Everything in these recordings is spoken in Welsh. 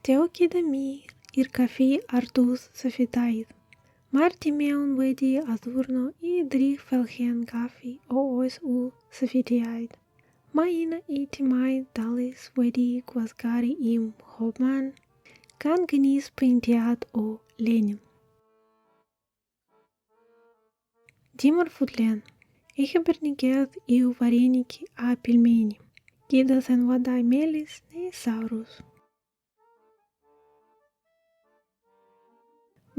Dewch gyda mi i'r caffi ar dull Soffitaidd. Mae'r tu mewn wedi addurno i edrych fel hen gaffi o oes y Soffitiaid. Mae yna eitemau dalus wedi'u gwasgaru ym mhobman, gan gynnwys paentiad o Lenin. Dim o'r fwydlen. Eich arbenigedd yw vareniki a pilmeni, gyda thenwadau melys neu sawrus.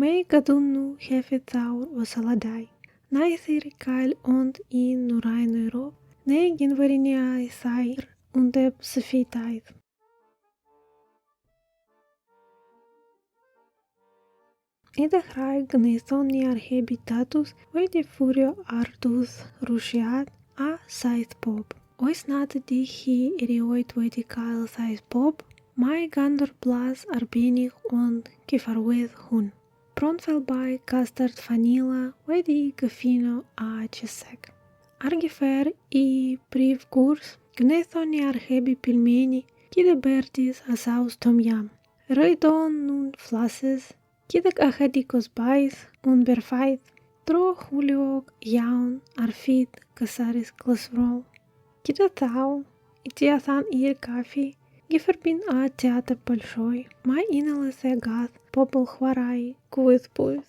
Mae ganddyn nhw hefyd llawer o saladau. Wnaethir gael ond un Nwyrain Ewrop neu gyn-Weriniaethau'r Undeb Sofietaidd. I ddechrau, gwnaethon ni archebu tatws wedi ffurfio ar dull Rwsiad a saeth pob. Oes nad ydych chi erioed wedi cael saeth pob? Mae ganddo'r blas arbennig ond cyfarwydd hwn. Bron fel bai custard fanila wedi'i gyfuno â cheseg. Ar gyfer y prif gwrs, gwnaethon ni archebu pilmeni gyda berdys a saws tom yam. Roeddon nhw'n flasus, gydag ychydig o sbaith yn berffaith, tro hwyliog iawn ar fyd cysarus glasurol. Gyda llaw, y tu allan i'r caffi, gyferbyn â Theatr Bolshoi, mae un o le lle gall pobl chwarae gwyddbwyll.